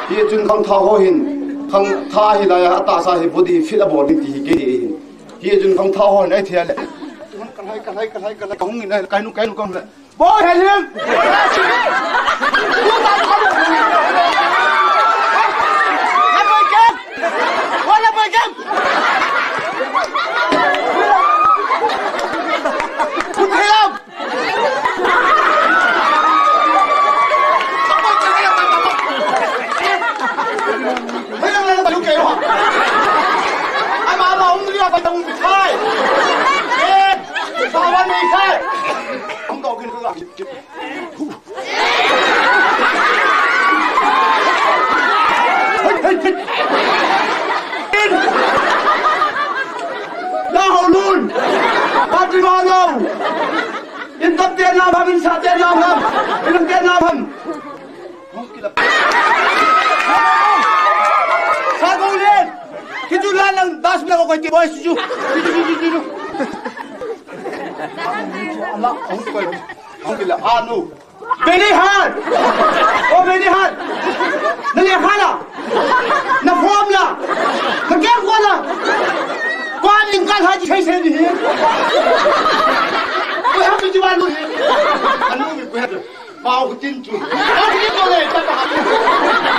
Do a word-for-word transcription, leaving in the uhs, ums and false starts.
Hichun khangthah ho hin, khangthah hi lai a tahsa hi body fit abol ding ti hi kei hi hin. Hichun khangthah ho hin ahi thei le. Kalai, kalai, kalai, kalai, kahung in, kainu, kainu, kahung le. Boy, hello. Lau lun. Patri ma lau. In tap te na ham, in sa te na ham. In te na ham. Sa ko len. Kitu la lang das na ko ti boy su. Kitu kitu kitu. Allah, ang ko. Ang kila anu. Beni han! O Beni han! Na le han la! Na form la! Na kem ko la! Ko an ling kal ha ji sai sai ni. Ko ha mi ji wa lu ni. Anu mi ko ha. Pau ko tin chu. Ko tin ko le ta ta.